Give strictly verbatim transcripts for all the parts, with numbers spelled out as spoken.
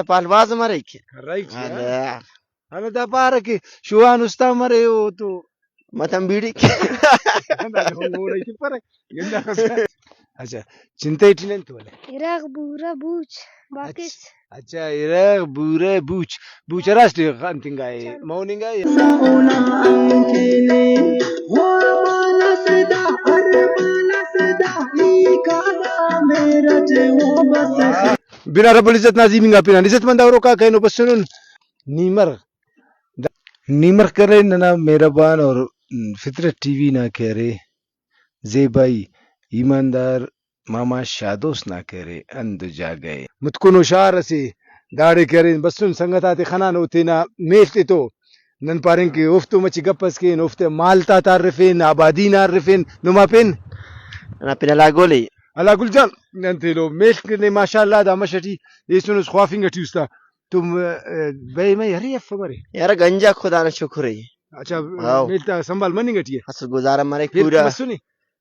پالواز مریک۔ رائٹ۔ ہاں۔ ہاں، دا پارہ کہ شوان استا مرے او تو متم بیڑی۔ اوڑے تپرہ۔ گندا خس۔ اچھا، چنتے ٹی نن تو ولے۔ ارغ بورہ بوچ باکس۔ اچھا، ارغ بورہ بوچ۔ بوچ ہراسٹ خان تنگا اے، مون انگا اے۔ بنا رب العزت نازی منگا پنان عزت مند اوروکا کینو بسنن۔ نیمرغ، دا نیمرغ کرے ننا مہربان اور فطرت ٹی وی نا کہ ارے زیبائی ایماندار ماما شادوس نا کہ ارے ہند و جاگہ ءِ۔ متکن و شار اسے داڑے کہ ارے بسن سنگت آتے خنانو تینا میل تے تو نن پارین کہ اوفتو مچہ گپ اس کین، اوفتے مال تا تارفین، آبادی نا ارفین، نما پین۔ ننا پن ہلا گل ءِ۔ ہلا گل جان، نن تیلو میل کنے ماشاءاللہ دا مش ٹی ایسنس خوافنگ ٹی استا۔ تو، م-، بے مئی ہرے افہ مرے؟ یار گنجا خدا نا شکر ءِ۔ اچھا، ہاؤ۔ میل تا سنبھال مننگ ٹی ءِ؟ اسل گزارہ مریک پورا۔ مسنے؟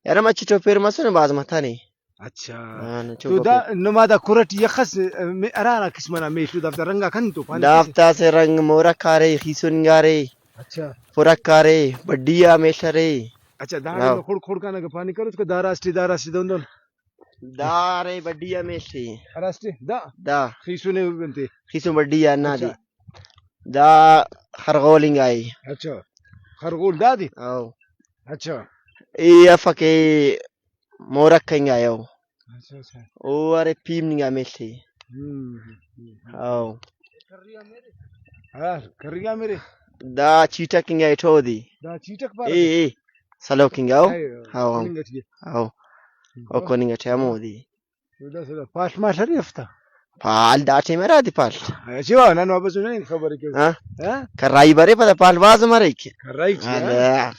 یار مچٹ و پیر مسنے، بھاز متنے۔ اچھا۔ ہاں، نو تو چوکو دا پیر۔ نما دا کھر ٹی یخس، م-، ہرا ہرا قسم نا میل تو دافتا رنگ آک انت تو پاننگ کیسہ؟ دافتا اسہ رنگ مورک آرے، خیسن انگا ارے۔ اچھا۔ پرک آرے، بڈی آ میل ارے۔ اچھا، داڑے ہاؤ۔ نو خڑک خڑک آن اگہ پاننگ کروس کہ دا راسٹی، دا راسٹی دہن دہن۔ دا ارے بڈی آ میل تے۔ ہراستے؟ دا؟ دا۔ خیسنے انتے؟ خیسن بڈی آ ہندا اچھا۔ دے۔ دا خرغول انگا ءِ۔ اچھا۔ خرغول دادے؟ او۔ اچھا۔ اے افک مورک انگا ءِ او۔ اچھا، اچھا۔ او ارے پیم انگا میل تے۔ ہم، ہم، ہم۔ او۔ ہاں، کریا میرے۔ دا چیٹک انگا ءِ ٹو دی۔ دا چیٹک پارہ اے، دے؟ اے۔ سلوک انگا او۔ اے، ہاؤ، ہم۔ کننگ ٹی ءِ۔ ہاؤ۔ ہم۔ او کننگ ٹی ءِ ہمو دی۔ دا سدا پاڷ ماڷ ارے ہفتہ؟ پاڷ دا ٹائم ارا دی پاڷ۔ اچھا، وا، نن واپس نہیں خبر کے۔ ہاں؟ ہاں؟ کرائی برے پدا پاڷ باز مریک۔ کرائی چی، ہاں؟ ہاں۔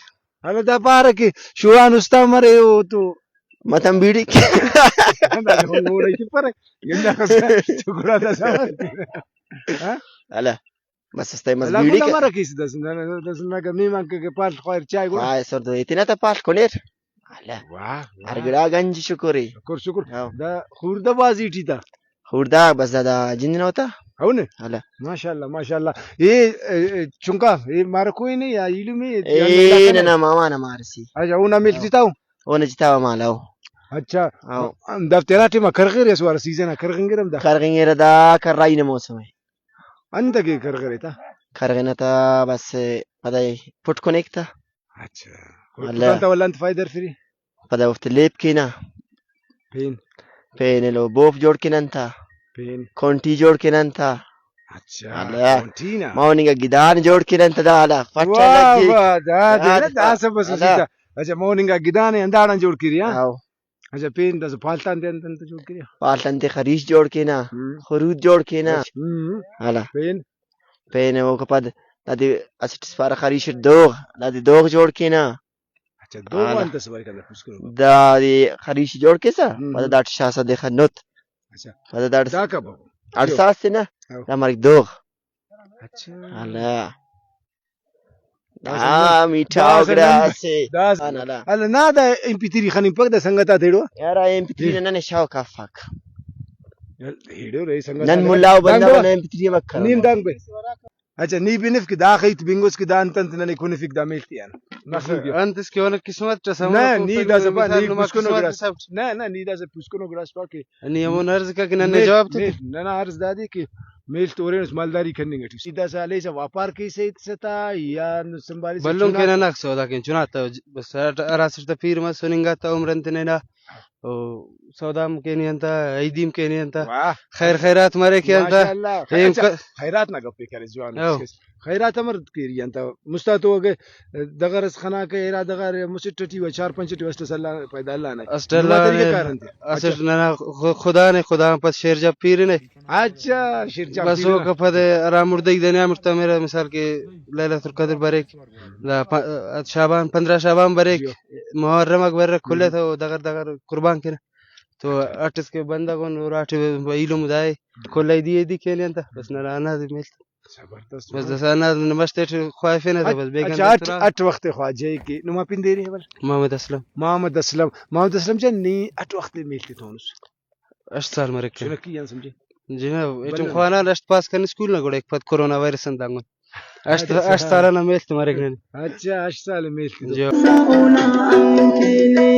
ہندا پارہ کہ شوان استا مرے او تو متم بیڑی۔ ہندا اوڑے تپرہ۔ گندا خس تو گڑا دا سوال۔ ہاں؟ ہلا۔ بس استا مس اللہ بیڑی گل کا۔ امر کیس دس نہ، دس نہ کہ میمان کہ، کہ پال خوائر چائے گڑا۔ وائے سر دو اتنا تا پال کونیر۔ ہلا۔ واہ، واہ۔ ہر گڑا گنج شکر ءِ۔ شکر، شکر۔ ہاں۔ دا خوردہ بازی ٹی تا۔ خوردہ بس دا، دا جند نوتا۔ ہو نے؟ ہلا۔ ماشاءاللہ، ماشاءاللہ۔ اے، اے، اے، چنکا، اے مارکو ءِ نے یا ایلم ءِ؟ اے، ننا ماما نا مار سی۔ اچھا، اونا میل جتاؤ؟ اونا جتاؤ مالا او۔ اچھا۔ ہاں۔ دا تینا ٹائم کرغیر اس وار سیزن کرغنگر ہم دا۔ کرغنگر دا کرائی نا موسم ءِ۔ انت کہ کرغرے تا؟ کرغنہ تا بس پدا پٹ کنیک تا۔ اچھا۔ اللہ۔ پٹان تا ولدا انت فائدہ ارفری؟ پدا اوفتے لیپ کینہ۔ پین۔ پین ایلو بوف جوڑ کینہ انت تا۔ پین۔ کونٹی جوڑ کینہ انت تا۔ اچھا، اللہ۔ کونٹی نا۔ مون انگا گدان جوڑ کینہ انت تا دا اللہ۔ پٹ واہ، لگی۔ واہ، دا دے نا، دا داسہ بس اللہ۔ سیتا۔ اچھا، مون انگا گدان انداڑان جوڑ کیری، ہاں؟ ہاؤ۔ اچھا، پین داسہ پالتان دے انت انت جوڑ کیرہ؟ پالتان تے خریش جوڑ کینہ، ہم۔ خروت جوڑ کینہ۔ اچھا، ہم۔ ہلا۔ پین؟ پین اوکا پد دادے اسٹ اسپارہ خریش اٹ دوغ، دادے دوغ جوڑ کینہ۔ اچھا، دوغ ہلا۔ انت اسہ بریک ہندا پوسکنو۔ دادے خریش جوڑ کیسہ، ہم۔ پدا داٹی شاغسہ دے خنوت۔ اچھا۔ پدا داٹی دا کباب۔ اڑسا اسے نا، ہاں۔ دا مریک دوغ۔ اچھا۔ ہلا۔ داسہ ہاں، نن-، میٹھا داسہ وغیرہ نن-، اسے۔ داسہ، ہاں، ہلا۔ ہلا، نا دا ایم پی تھری خننگ پک دا سنگت آتے ایڑو۔ یار، ایم پی تھری ہم۔ ننے شوق افک۔ ایڑو رے سنگت نن آتے ملا و بندغ دانگ نن ایم پی تھری مکھ کرو۔ نیم دانگ بے۔ اچھا، نی بنف کہ دا خیت بنگوس کہ دا انت انت ننے کنفک دا میل تیان۔ مخلوق۔ انت اس کہ اونا قسمت ٹس نہ، نی داسہ پا، مثال نی نما پوسکنو قسمت گڑاس۔ اس افٹ۔ نہ، نہ، نی داسہ پوسکنو گڑاس پا کہ نی ہمون عرض کا کہ ننے میل، جواب تتک۔ میل، ننا عرض دادے کہ میل تو ہرینس مالداری کننگ ٹی۔ سیدھا سا ہلیسہ واپار کیسہ ایتسہ تا یا سنبھالیسہ بھلن چنا کن تا؟ ہناک سودا کن چنا تا، بس ہرا-، ہراسٹ تا پیر مس ہننگا تا عمر انت ننا، او سودا ہم کینی انت، عیدی ہم کینی انت، واہ۔ خیر خیرات مریک انت۔ ماشاءاللہ۔ ایم اچھا، ک-، خیرات نا گپے کریس جوان او۔ اس۔ خیرات امر کیری انت؟ مستا تو اگہ دغر اس خناکہ، ارا دغر مسٹ ٹی و چار پنچ ٹی اسٹ اس اللہ پیدا اللہ نا۔ اسٹ نما اللہ طریقہ نے، کار انت؟ اسٹ اچھا۔ ننا خ-، خدا نے، خدا آن پد شیر جا پیر نے۔ اچھا، شیر جا بس پیر نا۔ اوکا پد ہرا مردئی دنیا مڑتا میرا مثال کہ لیلۃ القدر بریک، دا پ-، شعبان، پندرہ شعبان بریک، جی۔ محرم اک بریک، کھلے ہم۔ تو دغر دغر قربان کینہ۔ تو اٹ اس کہ بندغ ان اراٹے ایلم دائے، کل عیدی عیدی کینہ انت، بس ننا ہندا دے میل۔ زبردست۔ بس داسہ ہندا مش تیٹ خواہفینہ تہ بس بیگن اچھا، اٹ، داسہ اٹ وخت خواجہ کہ نما پن دے رہے بل؟ محمد اسلم۔ محمد اسلم، محمد اسلم جان، نی اٹ وخت میل تے تونس؟ ہشت سال مریک۔ چنکی آن سمجھے؟ جناب، ایٹم بلو۔ خوانان، ہشت پاس کن اسکول نا گڑا ایک پد کورونا وائرس آن دانگان۔ ہشت، اچھا۔ ہشت سال نا میل تے مریک ننے۔ اچھا، ہشت سال میل تے۔ جی۔ اونا انکینے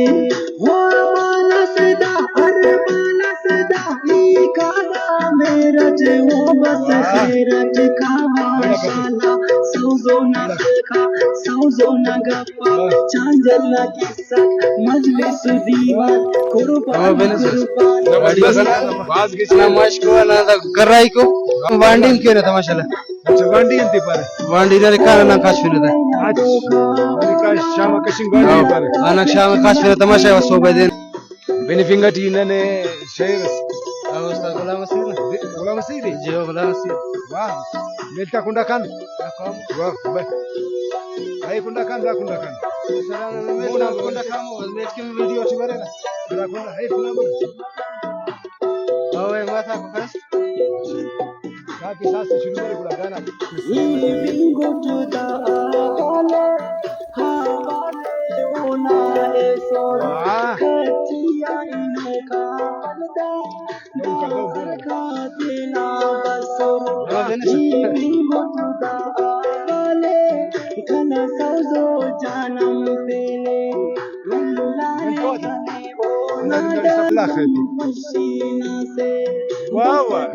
غربان اسے دا، ارمان اسے دا، ای کارا میرٹ او بس خیرٹ کاوا شالا، سوزو نا خلقا، سوزو نا گپا، چانجل نا کسہ، مجلس و دیوان، قربان، ہاں، بنس۔ قربان۔ زبردست۔ بھاز گچین۔ نا مشکو نا دا کرائی کو، وانڈین کیرہ تماشا لا۔ اچھا، وانڈی انتے پارے؟ وانڈی ننے کان آن کاش پنہ تا۔ اچھا، ننے کان شام آ کشنگ وانڈی ہاں۔ پارے۔ آنا شام آ کاش پنہ تماشا وا صوبہ دین۔ بنفنگ ٹی ننے شعر اس۔ او استاد غلام حسین۔ غلام حسین دے؟ جی، او غلام حسین۔ واہ، ملتا کنڈا کان۔ واہ، بھائی۔ اے کنڈا کان، دا کنڈا کان۔ سلام علیکم۔ مونا کنڈا کان، او میچ کے ویڈیو اچھی بارے نا۔ دا کنڈا، اے کنڈا بول۔ او، اے ماتا کو کس؟ دا کساس سے شروع کرے گڑا گانا۔ ای بنگٹ دا حوالے، حوالے اونا ایسر۔ واہ۔ کٹیا انکا بلدا، نوکر کا تینا بسر۔ واہ۔ ای بنگٹ دا حوالے، کنا سوزو جانم پینے۔ واہ واہ۔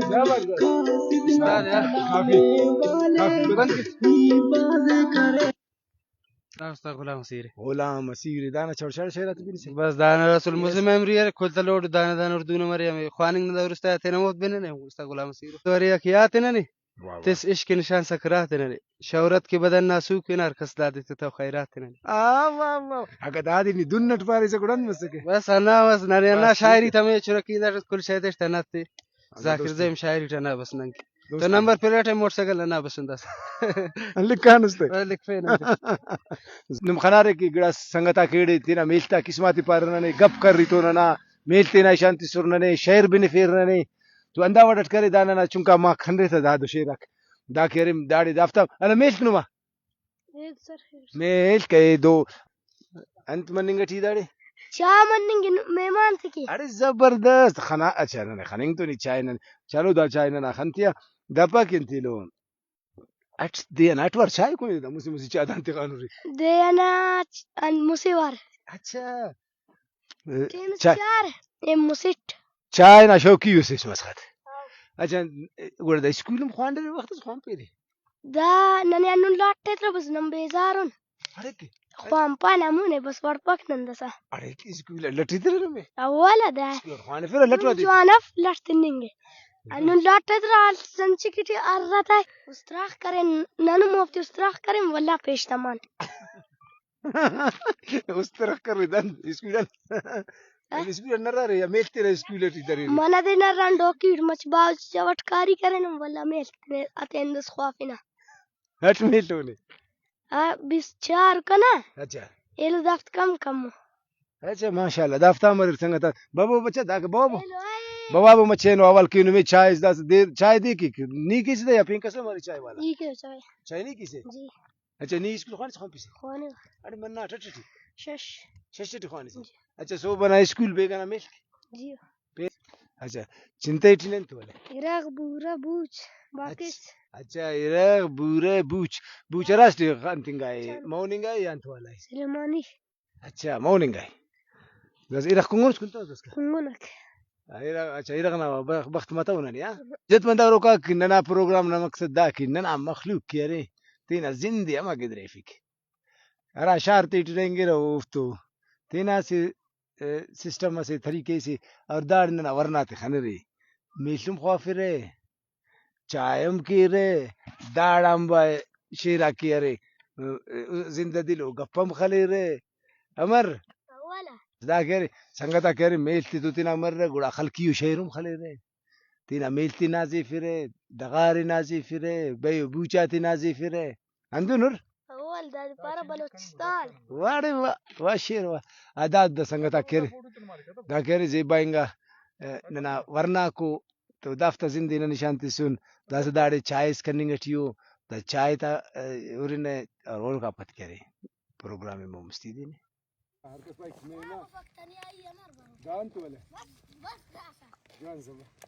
زبردست۔ استاد یار، کافی، کافی۔ استاد غلام حسین۔ غلام حسین، دانا چوڑ چوڑ شعر آتے بنسے۔ بس دانا رسول مسلم میموری ارے، کل تا لوڈ دانا دانا اردو نا مرے، ہمے خواننگ نا دور استا تینا موت بننے، استاد غلام حسین۔ تو ارے کہ آتے ننے۔ واہ واہ۔ تس عشق نشان سکرات ننے، شہرت کے بدن ناسوک ہن، ہر کس دادے تتو خیرات ننے۔ آ، واہ واہ۔ اگہ دادے نی دن اٹ پاریسہ گڑا انت مسکہ۔ بس ہندا بس ننے ہندا بس ٹھیک شاعری ہے۔ تمے چرکی دا کل شے تیٹ تنا تے۔ ہاں، ذاکر دوست۔ زیم شاعری ٹنا بس ننکہ۔ دوست۔ تو نمبر پلیٹ ہے موٹر سائیکل ہندا بس ہنداس۔ لکھان استے۔ ہاں، لکھفین انت۔ نم خنارے کہ گڑاس سنگتا کیڑے تینا میل تا قسماتے پارہ ننے، گپ کر ای تو ننا میل تینا اشان تسر ننے، شعر بنفیر ننے۔ تو ہندا وڑ اٹ کرے، دا ننا چنکا ما خنرہ تہ دا دو شعر آک۔ دا کہ ارے داڑے دافتا، ہلو میل نما۔ میل کئے دو۔ انت مننگ ٹی داڑے؟ چاہ مننگ ان مہمان تکی۔ اڑے زبردست۔ خنا، اچھا ننے خننگ تو نی چائے ننے۔ چلو دا چائے ننا خنتیا۔ دپا کن تیلو۔ اٹ دے ئنا اٹ وار چائے کنے دا مسہ مسہ چاہ دانتے خانوری۔ دے ئنا چ-، ان مسہ وار۔ اچھا۔ ٹیم اس چائے۔ چار، اے مسٹ۔ چائے نا شوقی اسے اس مسخت۔ ہاں۔ اچھا، گڑا دا اسکول ہم خوانڈرے وخت اس خوانپیرے؟ دا ننے ہندن لٹ ایترہ بس نن بیزار ان۔ اڑے کہ؟ خوان پانہ مونے بس وڑپک نن داسہ۔ اڑے کہ اسکول لٹ ایترہ نمے؟ اول آ دا۔ اسکول خوانفرہ لٹ ودے۔ جوان اف لٹ تننگے۔ ہندن لٹ ایترہ سنچکی ٹی ارہ تا استراخ کرین نن ہم اوفتے استراخ کرین ولدا پیش تمان۔ است رخ کروئی دن اسکول آن۔ ہاں؟ اسکول آن نرارے یا میل تینا اسکول ٹی درے؟ منہ دے نران ڈوکی اٹ مچ باوہ چوٹ کاری کرینن ولدا میل تینے اتیندس خوافنہ۔ اٹ میل تونے؟ آ، بیست چار کنا۔ اچھا۔ ایلو دافت کم کم۔ اچھا، ماشاءاللہ، دافتا مریر سنگتا۔ بابو بچہ دا کہ بابو۔ ایلو اے۔ بابو مچینو اول کہ نمے چائے اس داس دیر چائے دے کہ نی کیسے دا یا پین کسے مری چائے والا؟ ای کہ چائے۔ چائے نی کیسے؟ جی۔ اچھا، نی اسکول خوانس خوانپیسہ؟ خوانوہ۔ اڑے منا ٹٹ ٹی؟ شش۔ شش ٹی خوانسہ؟ جی۔ اچھا، صوبہ نا اسکول بیگہ نا میل؟ جی۔ پین-، اچھا، چنتئی ٹی نن تو ولے؟ ارغ، بورہ، بوچ، باکس۔ اچھا، ارغ، بورہ، بوچ۔ بوچ ہراس ٹی خان تنگائے؟ چالو۔ مون انگائے یا انت والائے؟ سلیمانی۔ اچھا، مون انگائے۔ بس ارغ کنگنس کنتوس بس کہ؟ کنگنک۔ ارغ، اچھا، ارغ نا بخ-، بخت متو ننے، ہاں؟ جت مندوروکا کہ ننا پروگرام نا مقصد دا کہ ننا مخلوق کہ ارے، تینا زند ئے ہمہ گدریفک۔ ہرا شار تیٹی رہینگرہ اوفتو تینا اسہ، ء، سسٹم اسے، طریقے سے، اور داڑے ننا ورناتے خنرے، میل ہم خوافرہ، چائے ہم کیرہ، داڑان با شعر آک کہ ارے، ء، ء، زندہ دل او گپ ہم خلیرہ۔ امر؟ اولا۔ دا کہ ارے، سنگت آک کہ ارے، میل تے تو تینا مرہ، گڑا خلقی او شعر ہم خلیرہ۔ تینا میل تے نازیفرہ، ڈغار ئے نازیفرہ، بئے و بوچ آتے نازیفرہ۔ ہندن ہر؟ اول دادے پارہ بلوچستان۔ واڑے واہ، واہ شعر واہ۔ آ داد دا سنگت آک کہ ارے۔ دا کہ ارے زیبا انگا، ء، ننا ورناکو تو دافتا زند ئے نن نشان تسن۔ داسہ داڑے چائے اس کننگ ٹی او۔ دا چائے تا، ء، ہرنہ اور اوکا پد کہ ارے پروگرام ئے مون مستی دینہ۔ ہر کس پائک مینا۔ واہ، وفق تنیائی امر برو۔ دان تو ولے۔ بس، بس داسا۔ جان زبا۔